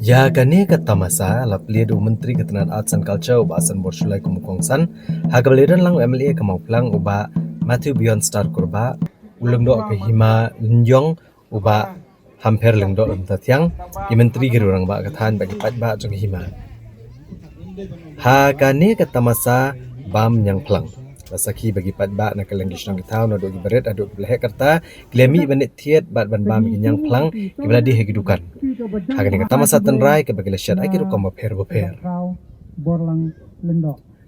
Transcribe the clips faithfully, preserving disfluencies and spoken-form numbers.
Ïa kane ka tamasa la plie da u Myntri ka tnat Arts and Culture u Bah Sanbor Shullai kum u kongsan, ha kaba la don lang u M L A ka Mawphlang u Bah Matthew Beyond Star Kurbah, u lyngdoh ka hima Lynñiong u Bah Hampher Lyngdoh Ryntathiang, i Myntri ki rangbah ka thaiñ bad ki paidbah jong ka hima. Ha kane ka tamasa bam ñiangphlang, la sakhi ba ki paidbah na kylleng ki shnong ki thaw naduh ki barit haduh ki ba la heh ka rta ki la mih ban thied bad ban bam ki ñiangphlang kiba la die ha ki dukan. Ha kane ka tamasa tynrai kaba ki la shet ha ki rukom bapher bapher.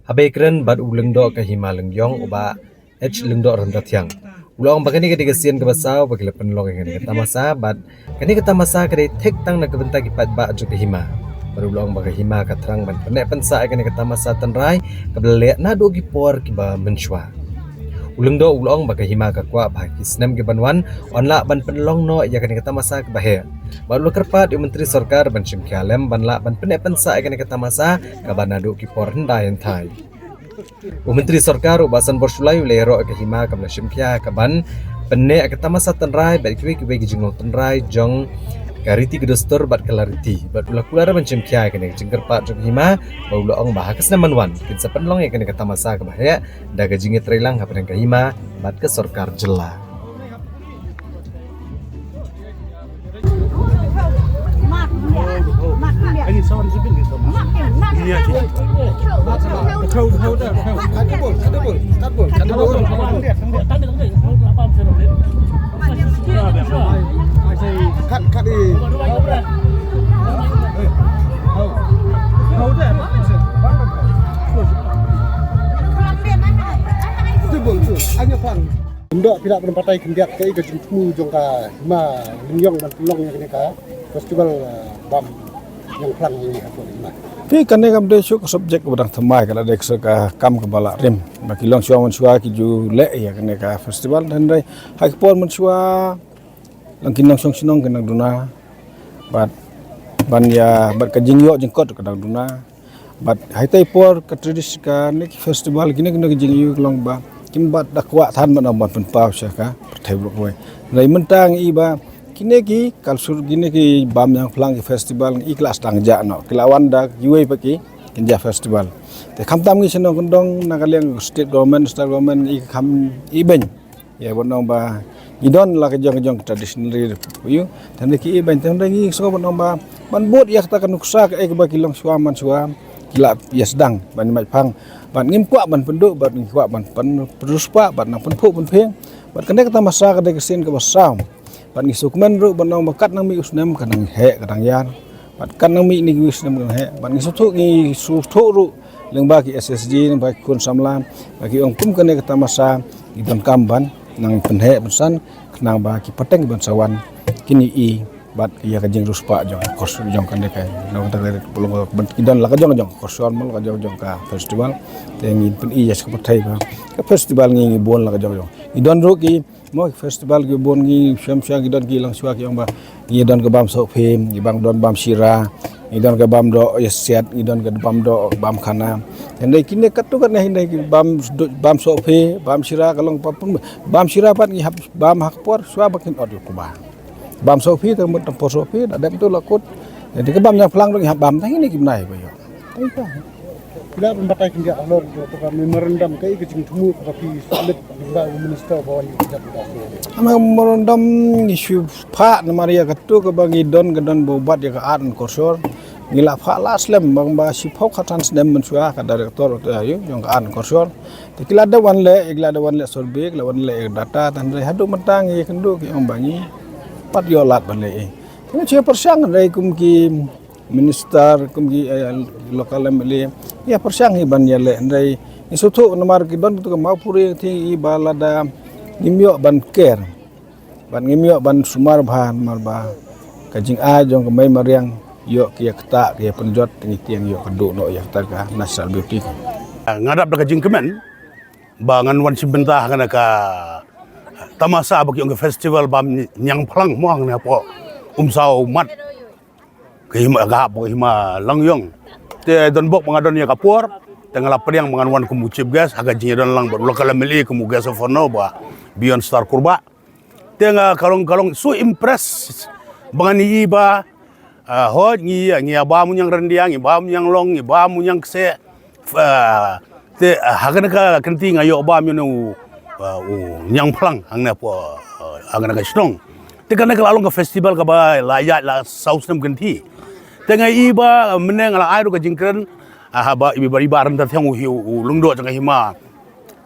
Haba ïakren bad u lyngdoh ka hima Lynñiong u Bah H Lyngdoh Ryntathiang, u la ong ba kane ka dei ka sien kaba saw ba ki la pynlong ïa kane ka tamasa bad kane ka tamasa ka dei thik tang na ka bynta ki paidbah jong ka hima. Bad u la ong ba ka hima ka thrang ban pynneh pynsah ïa kane ka tamasa tynrai kaba la leh naduh ki por kiba mynshuwa. U lyngdoh u la ong ba ka hima ka kwah ba ha ki snem kiban wan yn lah ban pynlong noh ïa kane ka tamasa kaba heh. Bad u la kyrpad ïa u Myntri Sorkar ban shim khia lem ban lah ban pynneh pynsah ïa kane ka tamasa kaba naduh ki por hyndai hynthai. U Myntri Sorkar u Bah Sanbor Shullai u la ïaroh ïa ka hima kaba la shim khia kaban pynneh ïa ka tamasa tynrai bad kiwei kiwei ki jinglong tynrai jong ka riti ka dustur bad ka la riti. Bad u la kular ban shim khia ïa kane ka jingkyrpad jong ka hima bad u la ong ba ha ka snem ban wan kin sa pynlong ïa kane ka tamasa kaba heh da ka jingïatreilang hapdeng ka hima bad ka sorkar jylla. Yndoh phi lah ban batai khyndiat kaei ka jingthmu jong ka hima Lynñiong ban pynlong ïa kane ka festival, eh, bam ñiangphlang ïa kane ka por hima. Phi, kane kam dei shuh ka subject kaba dang thymmai, ka la dei ka kam kaba la rim. Ba ki longshuwa mynshuwa ki ju leh ïa kane ka festival, hynrei ha ki por mynshuwa lang ki nongshong shnong ki nang duna bad ban ïa bad ka jingïoh jingkot ka dang duna. Bad ha itei i por ka tradition kane ki festival kine kine ki jingïoh ki long ba kim pat da kwah than ban ong ban pynpaw sha ka pyrthei baroh kawei. Hynrei mynta ngi i ba kine ki culture kine ki bam ñiangphlang ki festival ngi i ki la sdang jah noh, ki la wan da kiwei pat ki kynja festival. Te khamtam ngi shnong kyndong na ka liang state government, state government ngi i kham i beiñ. Ïa ban ong ba ngi don la ka jong ka jong ka traditional ri ïa. Tang da ki i beiñ tang da ngi sngew ban ong ba ban bud ïa kata ka nuksa kaei kaba ki longshuwa mynshuwa ki la ïa sdang ban mait phang. Bad ngim kwah ban pynduh bad ngi kwah ban pyn-, pynriewspah bad nang pynphuh pynphieng. Bad kane ka tamasa ka dei ka sien kaba saw. Bad ngi sngewkmen ruh ban ong ba kat nang mih u snem ka nang heh ka nang ïar. Bad kan nang mih ine kiwei ki snem kan heh. Bad ngi sngewthuh, ngi sngewthuh ruh lyngba ki S S G, lyngba ki khun samla, ba ki ong kum kane ka tamasa ngi donkam ban nang pynheh pynsan khnang ba ki pateng ban sa wan kin ïohi bad ïa ka jingriewspah jong ka kors jong kane ka, jong kata ka, ki don la ka jong jong ka kors, la ka jong jong ka festival. Te ngi pyni ïa ka pyrthei ba ka festival ngi, ngi bun la ka jong jong. Ngi don ruh ki Mo ki festival ki bun ngi shem shem, ki don ki longshuwa ki ong ba ngi don ka bam sohphi, ngi bang don bam shira, ngi don ka bam doh ïasiat, ngi don ka bam doh bam khana. Hynrei kine katto katne hynrei ki bam s-, bam sohphi, bam shira ka long pa pun, bam shira pat ngi hap bam ha ka por shuwa ba kin ot ïa u kba. Bam sohphi te mut tam por sohphi da dep tu la kut. Hynrei ka bam ñiangphlang ruh ngi hap bam tang kine ki bnai ba ïoh. Tang ka. Phi lah ban batai khyndiat halor jong kata ka memorandum, kaei ka jingthmu kaba phi submit lyngba u minister ba wan ïa ka jait industry? Ka memorandum ngi shu phah namar ïa katu kaba ngi don, ka don ba u bat ïa ka art and culture. Ngi la phah la slem bang ba shiphew khatsan snem mynshuwa ka director, eh, ïa jong ka art and culture. Te ki la dep wan leh, ki la dep wan leh survey, ki la wan leh data, tang hynrei haduh mynta ngi ïakynduh ki ong ba ngi pat ïoh lad ban leh. Te ngi shu pyrshang hynrei kum ki minister kum ki, eh, local M L A, ïa pyrshang hi ban ïaleh, hynrei ngi sngewthuh namar ki don tu ka mawpuri, te i ba lada ngim ïoh ban ker bad ngim ïoh ban sumar bha namar ba ka jingai jong ka mei mariang ïoh ki ïa ktah, ki ïa pynjot, te ngi tieng ïoh ka duh noh ïa kata ka natural beauty. Nga dap da ka jingkmen ba ngan wan shim bynta ha kane ka tamasa ba ki ong ka festival bam ñiangphlang mo ha kane hapoh Umsaw Mat. Ka hima, ka hap ka hima Lynñiong. Te don bok ba nga don ïa ka por, te nga la pdiang ba ngan wan kum u chief guest ha ka jingïadon lang bad u local M L A kum u guest of honour, Bah Beyond Star Kurbah. Te nga ka long, ka long so impress ba ngan ïohi ba Ah, hoi ngi, ngi ïa bam u ñiang ryndia, ngi bam u ñiang long, ngi bam u ñiang kseh. Ah, te, ah, ha kane ka kynti nga ïoh bam ïa u, ah, u ñiang phlang hangne hapoh, ah, ha kane ka shnong. Te kane ka la long ka festival kaba la ïaid la saw snem kynti. Te nga i ba, ah, mynne nga la ai ruh ka jingkren, ah, ba i ba, i ba rynda thiang u hi u lyngdoh jong ka hima.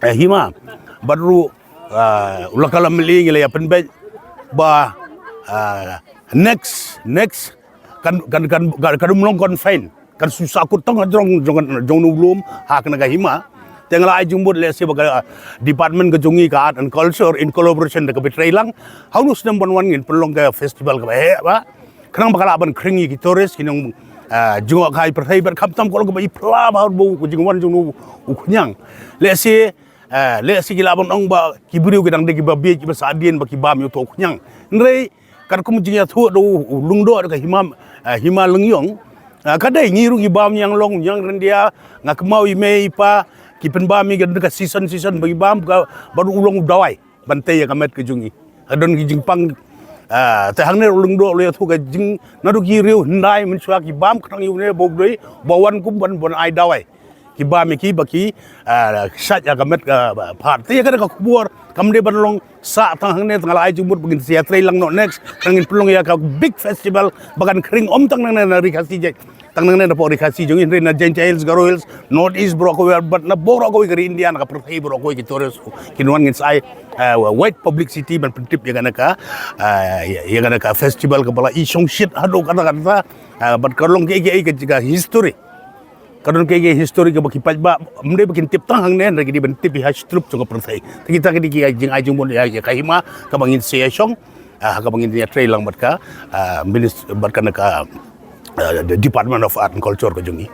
Eh, hima. Bad ruh, ah, u la ka la meli ngi la ïa pynbeit ba, ah, next, next kan, kan, kan, kan, kan ym long confine, kan shu sahkut tang ha jrong jong, jong u lum ha kane ka hima. Te nga la ai jingmut lehse ba ka, ah, department ka jong ngi ka Art and Culture in collaboration da ka Bitrei lang, ha une u snem ban wan ngin pynlong ka festival kaba heh bha. Khnang ba ka lah ban khring ïa ki tourist, ki nong, ah, jngohkai pyrthei bad khamtam ka long kaba i phla bha ba u jingwan jong u khñiang. Lehse, ah, lehse ki lah ban ong ba ki briew ki dang dei kiba bieit kiba sahdien ba ki bam ïa uto u khñiang. Hynrei katkum jingïathuh da u, u lyngdoh da ka hima, ah, hima Lyngiong. Ah, ka dei ngi ruh ngi bam ñiang long, ñiang ryndia, nga kynmaw i mei i pa ki pynbam ïa ka season season ba ki bam ka, bad u long u dawai ban tei ïa ka met ka jong ngi. Ka don ki jingpang, ah, te hangne ruh lyngdoh la ïathuh ka jing naduh ki riew hyndai mynshuwa ki bam khnang ïa une ba u dei ba wan kum ban, ban ai dawai. Ki bam ïa ki ba ki, ah, shait ïa ka met ka, ah, phad. Te ïa kane ka khubor kam dei ban long sah tang hangne, te nga la ai jingmut ba ngin sa ïatrei lang noh next, te ngin pynlong ïa ka big festival ba kan khring ym tang nangne na Ri Khasi jait, tang nangne na pdeng Ri Khasi jong ngi, hynrei na Jaintia Hills, Garo Hills, North East baroh kawei, bad na baroh kawei ka ri India, na ka pyrthei baroh kawei ki tourist ki nongwan. Ngin sa ai, ah, wide publicity ban pyntip ïa kane ka, ah, ïa, ïa kane ka festival kaba la i shongshit haduh katta katta, ah, bad ka long kaei kaei ka, ka history. Ka don kaei kaei history kaba ki paidbah ym dei ba kin tip tang hangne, hynrei ki dei ban tip ïa ha shi tylli jong ka pyrthei. Te kita ki dei ki jingai jingmut ïa, ïa ka hima kaba ngin sa ïashong, ah, kaba ngin ïatrei lang bad ka, ah, minis-, bad kane ka, ah, the Department of Art and Culture ka jong ngi.